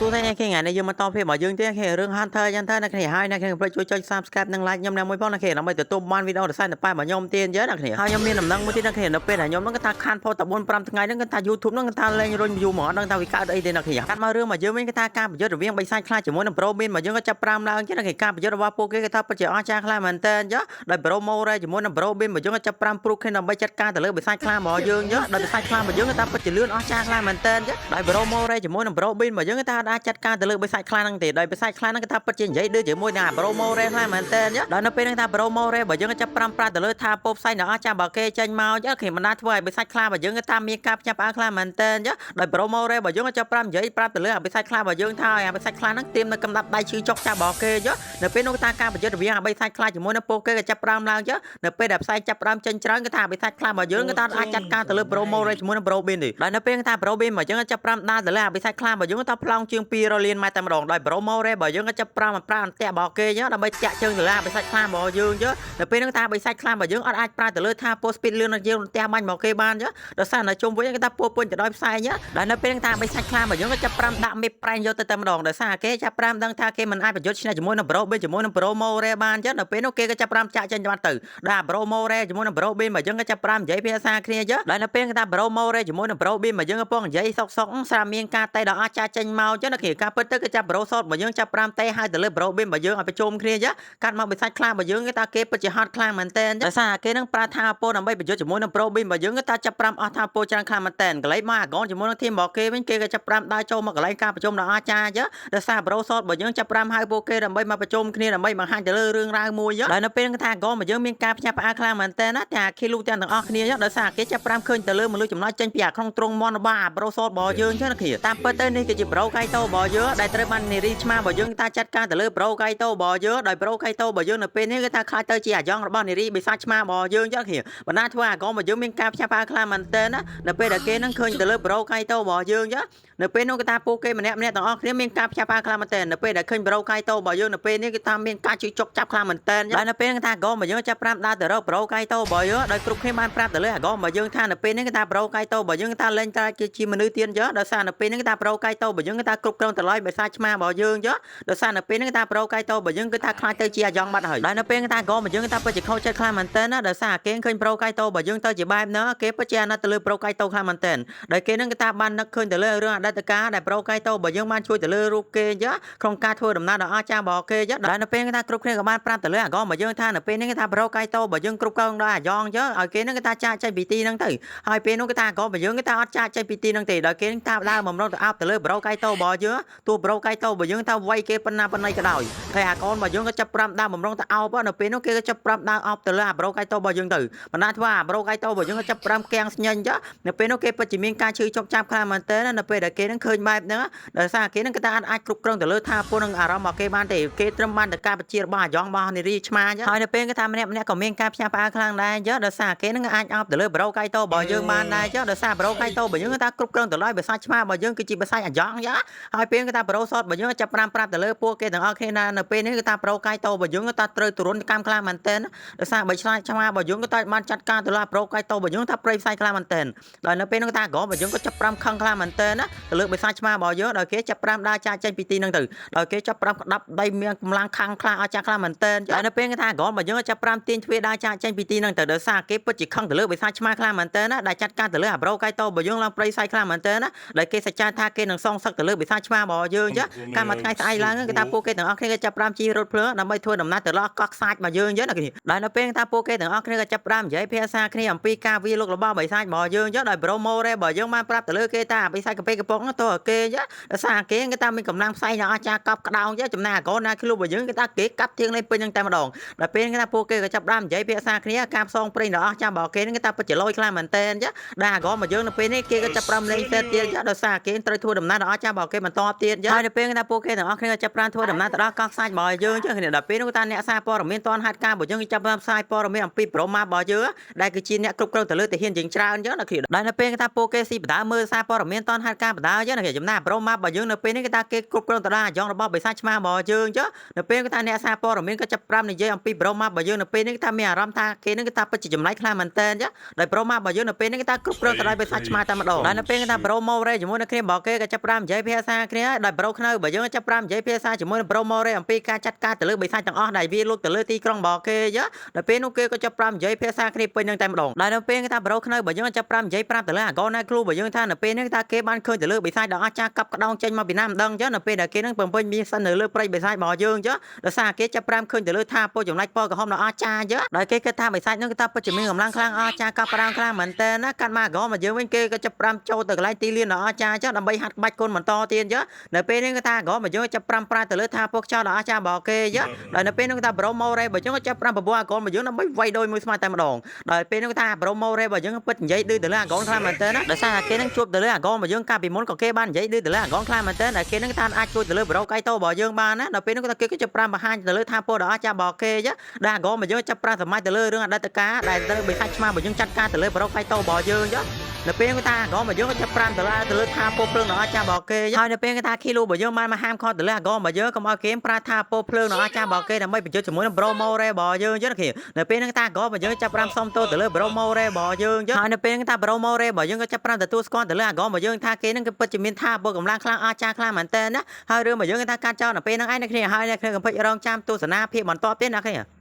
សួស្តីអ្នកគ្នាថ្ងៃនេះយើងមកតភាពរបស់យើងទៀតគេរឿង Hunter x Hunter អ្នកគ្នាហើយអ្នកគ្នាកុំភ្លេចជួយចុច Subscribe និង Like ខ្ញុំណាមួយផងអ្នកគ្នាដើម្បីទទួលបានវីដេអូរស័យតប៉ែរបស់ខ្ញុំទៀតយើអ្នកគ្នាហើយខ្ញុំមានដំណឹងមួយទៀតអ្នកគ្នានៅពេលដែលខ្ញុំហ្នឹងគាត់ថាខានផុសតែ4 5ថ្ងៃហ្នឹងគាត់ថា YouTube ហ្នឹងគាត់ថាលែងរុញ view មកអត់ដឹងថាវាកើតអីទេអ្នកគ្នាកាត់មករឿងមកយើងវិញគាត់ថាការប្រយុទ្ធរវាងបិសាចខ្លាជាមួយនឹង Bro មានមកយើងក៏ចាប់ប្រាំឡើងទៀតអ្នកគ្នាការប្រយុទ្ធរបស់ពួកគេគាត់ថាពិតជាអស្ចារ្យខ្លាំងមែនតើយើដោយ Bro More ជាមួយនឹង Bro Bin មកយើងក៏ចាប់ប្រាំព្រុសគ្នាដើម្បីចាត់ការទៅលើបិសាចខ្លារបស់យើងយើដោយបិសាចខ្លារបស់យើងគាត់ថាពិតជាលឿនអស្ចារ្យខ្លាំងមែនតើយើដោយ Bro More ជាមួយនឹង Bro Bin មកយើងគាត់ថាអាចចាត់ការទៅលើបិសាចខ្លាហ្នឹងទេដោយបិសាចខ្លាហ្នឹងគាត់ថាពិតជានិយាយដូចជាមួយនឹងអា Bro More ខ្លាំងមែនតើយើដោយនៅពេលហ្នឹងថា Bro More បើយើងក៏ចាប់ប្រាំប្រាស់ទៅលើថាពោផ្សែងដល់អស្ចារ្យបើគេចេញមកយើខ្ញុំមិនណាធ្វើឲ្យបិសាចខ្លារបស់យើងគាត់ថាមានការភ្ញាក់ផ្អើលខ្លាំងមែនតើយើដោយ Bro More បើយើងក៏ចាប់ប្រាំនិយាយប្រាប់ទៅលើអាបិសាចខ្លារបស់យើងថាឲ្យអាបិសាចខ្លាហ្នឹងត្រៀមនៅកំដាប់ដៃឈឺចុកចាប់របស់គេយើនៅពេលនោះថាការប្រយុទ្ធរវាងអាបិសាចខ្លាជាមួយនឹងពួកគេក៏ចាប់ប្រាំឡើងយើនៅពេលដែលផ្សែងចាប់ប្រាំចេញច្រើនគឺថាបិសាចខ្លារបស់យើងគឺថាអាចចាត់ការទៅលើ Bro More ជាមួយនឹង Bro Bin ទេដោយនៅពេលថា Bro Bin មកយើងក៏ចាប់ប្រាំដើរទៅលើអាបិសាចខ្លារបស់យើងថាប្លង់ជាង200លានម៉ែត្រតែម្ដងដោយ Bro More របស់យើងក៏ចាប់ប្រាំប្រាអន្ទាក់របស់គេយើដើម្បីចាក់ជើងទៅលើអាបិសាចខ្លារបស់យើងយើនៅពេលនោះថាបិសាចខ្លារបស់យើងអត់អាចប្រើទៅលើថាពោ speed លឿនដល់យើងផ្ទះបាញ់មកគេបានយើដោយសារនៅជុំវិញគេថាពោពេញទៅដោយផ្សែងយើដោយនៅពេលនោះថាបិសាចខ្លារបស់យើងក៏ចាប់ប្រាំដាក់មេប្រែងយកទៅតែម្ដងដោយសារគេចាប់ប្រាំដឹងថាគេមិនអាចប្រយុទ្ធឈ្នះជាមួយនឹង Bro Bin ជាមួយនឹង Bro More បានចឹងនៅពេលនោះគេក៏ចាប់ប្រាំចាក់ចេញបាត់ទៅដល់ Bro More ជាមួយនឹង Bro Bin មកយើងក៏ចាប់ប្រាំនិយាយភាសាគ្នាចឹងដល់នៅពេលគេថា Bro More ជាមួយនឹង Bro Bin មកយើងកំពុងនិយាយសុកសុកស្រាប់មានការតេដល់អស្ចារ្យចេញមកចឹងណាគេការពិតទៅគេចាប់ Bro Sot មកយើងចាប់ប្រាំតេឲ្យទៅលើ Bro Bin មកយើងឲ្យប្រជុំគ្នាចឹងកាត់មកបិសាចខ្លារបស់យើងគេថាគេពិតជាហត់ខ្លាំងមែនតើដោយសារគេនឹងប្រើថាពោដើម្បីប្រយុទ្ធជាមួយនឹង Bro Bin របស់យើងគេថាចាប់ប្រាំអស់ថាពោច្រើនខ្លាំងមែនតើកន្លែងមកអាកនជាមួយនឹង team របស់គេវិញគេក៏ចាប់ប្រាំដើរចូលមកកន្លែងការប្រជុំដល់អស្ចារ្យចឹងដោយសារ Bro Sot របស់យើងចាប់ប្រាំហៅពួកគេដើម្បីមកប្រជុំគ្នាដើម្បីបង្ហាញទៅលើរឿងរ៉ាវមួយចឹងដោយនៅពេលហ្នឹងថាកនរបស់យើងមានការភ្ញាក់ផ្អើលខ្លាំងមែនតើណាតែខីលូទាំងទាំងអស់គ្នាចឹងដោយសារគេចាប់ប្រាំឃើញទៅលើមនុស្សចំណុចចេញពីអាក្នុងទ្រង់មន់របស់អា Bro Sot របស់យើងចឹងណាគ្នាតាមពិតទៅនេះគឺជា Bro Kaito របស់យើងដែលត្រូវបាននារីឆ្មារបស់យើងតាចាត់ការទៅលើ Bro Kaito របស់យើងដោយ Bro Kaito របស់យើងនៅពេលនេះគឺថាខ្លាចទៅជាអាយ៉ងរបស់នារីបិសាចឆ្មារបស់យើងចឹងគ្នាបណ្ដាធ្វើអាកងរបស់យើងមានការភ្ញាក់ផ្អើលខ្លាំងមែនតើណានៅពេលដែលគេនឹងឃើញទៅលើ Bro Kaito របស់យើងចឹងនៅពេលនោះគឺថាពួកគេម្នាក់ម្នាក់ទាំងអស់គ្នាមានការភ្ញាក់ផ្អើលខ្លាំងមែនតើនៅពេលដែលឃើញ Bro Kaito របស់យើងនៅពេលនេះគឺថាមានការជឿចុកចាប់ខ្លាំងមែនតើហើយនៅពេលនេះគឺថាកងរបស់យើងចាប់ប្រាំដើរទៅរក Bro Kaito របស់យើងដោយគ្រប់គ្នាបានប្រាប់ទៅលើអាកងរបស់យើងថានៅពេលនេះគឺថា Bro Kaito របស់យើងគឺថាលែងតែជាមនុស្សទៀតចឹងដោយសារនៅពេលនេះគឺថា Bro Kaito របស់យើងគឺថាគ្រប់គ្រងទៅលើបិសាចឆ្មារបស់យើងចឹងដោយសារនៅពេលនេះគឺថា Bro Kaito របស់យើងគឺថាខ្លាចទៅជាអាយ៉ងបាត់ហើយដោយនៅពេលគឺថាកងរបស់យើងគឺថាពិតជាខូចចិត្តខ្លាំងមែនតើណាដោយសារគេឃើញ Bro Kaito របស់យើងទៅជាបែបហ្នឹងគេពិតជាអាណិតទៅលើ Bro Kaito ខ្លាំងមែនតើដោយគេនឹងគឺថាបាននឹកឃើញទៅលើរឿងអតីតកាលដែល Bro Kaito របស់យើងបានជួយទៅលើរូបគេចឹងក្នុងការធ្វើដំណើរដ៏អស្ចារ្យរបស់គេចឹងដោយនៅពេលគឺថាគ្រប់គ្នាក៏បានប្រាប់ទៅលើអាកងរបស់យើងថានៅពេលនេះគឺថា Bro Kaito របស់យើងគ្រប់គ្រងដោយអាយ៉ងចឹងឲ្យគេនឹងគឺថាចាកចេញពីទីហ្នឹងទៅហើយពេលនោះគឺថាអាកងរបស់យើងគឺថាអត់ចាកចេញពីទីហ្នឹងទេដោយគេនឹងថាដើរបំរុងទៅអោបទៅលើ Bro Kaito របស់យើងទោះ Bro Kaito របស់យើងថាវាយគេប៉ុណ្ណាប៉ុណ្ណីក៏ដោយហើយអាកូនរបស់យើងក៏ចាប់ប្រាំដើរបំរុងទៅអោបនៅពេលនោះគេក៏ចាប់ប្រាំដើរអោបទៅលើអា Bro Kaito របស់យើងទៅបណ្ដាធ្វើអា Bro Kaito របស់យើងក៏ចាប់ប្រាំកៀងស្ញែងចឹងនៅពេលនោះគេពិតជាមានការឈឺចុកចាប់ខ្លាំងមែនទែននៅពេលដែលគេនឹងឃើញបែបហ្នឹងដោយសារគេនឹងគេថាអាចគ្រប់គ្រងទៅលើថាពលនឹងអារម្មណ៍របស់គេបានទេគេត្រឹមបានតែការបញ្ជារបស់អាយ៉ងរបស់នារីឆ្មាចឹងហើយនៅពេលគេថាម្នាក់ម្នាក់ក៏មានការភ្ញាក់ផ្អើលខ្លាំងដែរចឹងដោយសារគេនឹងអាចអោបទៅលើ Bro Kaito របស់យើងបានដែរចឹងដោយសារ Bro Kaito របស់យើងគេថាគ្រប់គ្រងទៅលើបិសាចឆ្មារបស់យើងគឺជាបិសាចអាយ៉ងចឹងហើយពេលគេថា Bro Sot របស់យើងចាប់ប្រាំប្រាប់ទៅលើពួកគេទាំងអស់គ្នាណានៅពេលនេះគេថា Bro Kaito របស់យើងគេថាត្រូវទរណកម្មខ្លាំងមែនទែនដោយសារបិសាចឆ្មារបស់យើងគេថាបានចាត់ការទៅលើ Bro Kaito របស់យើងថាព្រៃផ្សៃខ្លាំងមែនទែនដោយនៅពេលនោះគេថាក្ររបស់យើងក៏ចាប់ប្រាំខឹងខ្លាំងមែនទែនណាទៅលើបិសាចឆ្មារបស់យើងដោយគេចាប់ប្រាំដើរចាកចេញពីទីហ្នឹងទៅដោយគេចាប់ប្រាំក្តាប់ដីមានកម្លាំងខឹងខ្លាំងអស្ចារ្យខ្លាំងមែនទែនហើយនៅពេលគេថាក្ររបស់យើងចាប់ប្រាំទាញទ្វារដើរចាកចេញពីទីហ្នឹងទៅដោយសារគេពិតជាខឹងទៅលើបិសាចឆ្មាខ្លាំងមែនទែនណាដែលចាត់ការទៅលើអា Bro Kaito របស់យើងឡើងព្រៃផ្សៃខ្លាំងមែនទែនណាដែលគេសច្ចាថាគេនឹងសងសឹកទៅលើបិសាចឆ្មារបស់យើងចាកាលមួយថ្ងៃស្អែកឡើងគេថាពួកគេទាំងអស់គ្នាគេចាប់ប្រាំជិះរថភ្លើងដើម្បីធ្វើដំណើរទៅដល់កោះខ្សាច់របស់យើងចឹងណាគ្នាដោយនៅពេលថាពួកគេទាំងអស់គ្នាក៏ចាប់ប្រាំនិយាយភាសាគ្នាអំពីការវាយលុករបស់បិសាចរបស់យើងចឹងដោយ Bro More របស់យើងបានប្រាប់ទៅលើគេថាបិសាចកាពេកកំប៉ុងទៅគេចឹងដោយសារគេគេថាមានកម្លាំងផ្សែងដល់អស្ចារ្យកប់ក្តោងចឹងចំណែកអាកូនណាឃ្លុបរបស់យើងគេថាគេកាប់ធៀងលេងពេញហ្នឹងតែម្ដងដល់ពេលគេថាពួកគេក៏ចាប់ដើមនិយាយភាសាគ្នាការផ្សងព្រេងដល់អស្ចារ្យរបស់គេហ្នឹងគេថាពិតជាលយខ្លាំងមែនទែនចឹងដែលអាកូនរបស់យើងនៅពេលនេះគេក៏ចាប់ដើមលេងសេតទៀតចឹងដោយសារគេត្រូវធ្វើដំណើរដល់អស្ចារ្យរបស់គេបន្តទៀតចឹងហើយនៅពេលគេថាពួកគេទាំងអស់គ្នាក៏ចាប់ដើមធ្វើដំណើរទៅដល់កោះខ្សាច់របស់យើងចឹងគ្នាដល់ពេលនោះគេថាអ្នកសារព័ត៌មានតនហេតុការណ៍របស់យើងគេចាប់ដើមផ្សាយព័ត៌មានអំពីប្រូម៉ារបស់យើងដែលគឺជាអ្នកគ្រប់គ្រងទៅលើទាហានជាងច្រើនចឹងណាគ្នាដែលនៅពេលគេថាពួកគេស៊ីបដាមើលសារព័ត៌មានតនហេតុការណ៍បដាចឹងណាគ្នាចំណាប្រូម៉ារបស់យើងនៅពេលនេះគេថាគេគ្រប់គ្រងទៅដល់អាយ៉ងរបស់បិសាចឆ្មារបស់យើងចឹងនៅពេលគេថាអ្នកសារព័ត៌មានក៏ចាប់ប្រាំនិយាយអំពីប្រូម៉ារបស់យើងនៅពេលនេះគេថាមានអារម្មណ៍ថាគេនឹងគេថាពិតជាចម្លែកខ្លាំងមែនតើចឹងដោយប្រូម៉ារបស់យើងនៅពេលនេះគេថាគ្រប់គ្រងទៅដោយបិសាចឆ្មាតែម្ដងហើយនៅពេលគេថាប្រូម៉ូរ៉េជាមួយនឹងគ្នារបស់គេក៏ចាប់ប្រាំនិយាយភាសា សាគ្នាដោយ bro ខ្នៅបើយើងចាប់ផ្ដើមនិយាយភាសាជាមួយនឹង bro More អំពីការចាត់ការទៅលើបិសាចទាំងអស់ដែលវាលុកទៅលើទីក្រុងរបស់គេយើដល់ពេលនោះគេក៏ចាប់ផ្ដើមនិយាយភាសាគ្នាពេញនឹងតែម្ដងដោយនៅពេលគេថា bro ខ្នៅបើយើងចាប់ផ្ដើមនិយាយប្រាប់ទៅលើអាកូនណាគ្រូបើយើងថានៅពេលនេះថាគេបានឃើញទៅលើបិសាចដ៏អស្ចារ្យកាប់ក្តោងចេញមកពីណាមិនដឹងចឹងនៅពេលដែលគេនឹងបំពេញមានសិននៅលើព្រៃបិសាចរបស់យើងចឹងដោយសារគេចាប់ផ្ដើមឃើញទៅលើថាពោចំណែកពណ៌ក្រហមដ៏អស្ចារ្យចឹងដោយគេគិតថាបិសាចនឹងគេថាពិតជាមានកម្លាំងខ្លាំងអស្ចារ្យកាប់ក្តោងខ្លាំងមែនតើណាកាត់មកអាកោមកយើងវិញគេក៏ចាប់ផ្ដើមចូលទៅកន្លែងទីលានដ៏អស្ចារ្យចឹងដើម្បីហាត់ក្បាច់គុណបន្តទៀតចឹងនៅពេលនេះគេថាអាកោមកយើងចាប់ផ្ដើមប្រើទៅលើថាពួកខ្យល់ដ៏អស្ចារ្យរបស់គេចឹងដោយនៅពេលនោះគេថា bro More បើយើងក៏ចាប់ផ្ដើមបបួលអាកូនមកយើងដើម្បីវាយដោយមួយស្មើតែម្ដងដោយពេលនោះគេថា bro More បើយើងពិតនិយាយឌឺទៅលើអាកូនខ្លាំងមែនតើណាដោយសារតែគេនឹងជួបទៅលើអាកូនមកយើងកាលពីមុនក៏គេបាននិយាយឌឺទៅលើអាកូនខ្លាំងមែនតើដែលគេនឹងថាអាចជួយទៅលើ bro កៃតូរបស់យើងបានណាដល់ពេលនោះគេថាគេក៏ចាប់ផ្ដើមបង្ហាញទៅលើថាពលដ៏អស្ចារ្យរបស់គេចឹងដែលអាកូនមកយើងចាប់ផ្ដើមសម័យទៅលើរឿងអតីតកាលដែលទៅបិសាចឆ្មារបស់យើងចាត់ការទៅលើ bro កៃតូរបស់យើងចឹងនៅពេលគេថាអាកោមកយើងក៏ចាប់ប្រាំទៅលើថាពោភ្លើងដល់អស្ចារ្យរបស់គេហើយនៅពេលគេថាគីឡូរបស់យើងបានមកហាមឃាត់ទៅលើអាកោរបស់យើងកុំឲ្យគេប្រើថាពោភ្លើងដល់អស្ចារ្យរបស់គេដើម្បីបញ្យុទ្ធជាមួយនឹង bro More របស់យើងចឹងគេនៅពេលហ្នឹងថាអាកោរបស់យើងចាប់ប្រាំសុំទោសទៅលើ bro More របស់យើងចឹងហើយនៅពេលហ្នឹងថា bro More របស់យើងក៏ចាប់ប្រាំទទួលស្គាល់ទៅលើអាកោរបស់យើងថាគេហ្នឹងគឺពិតជាមានថាពោកម្លាំងខ្លាំងអស្ចារ្យខ្លាំងមែនតើណាហើយរឿងរបស់យើងគេថាកាត់ចោលនៅពេលហ្នឹងឯងអ្នកគ្នាហើយអ្នកគ្នាកុំភ្លេចរងចាំទស្សនាភាពបន្តទៀតណាគ្នា។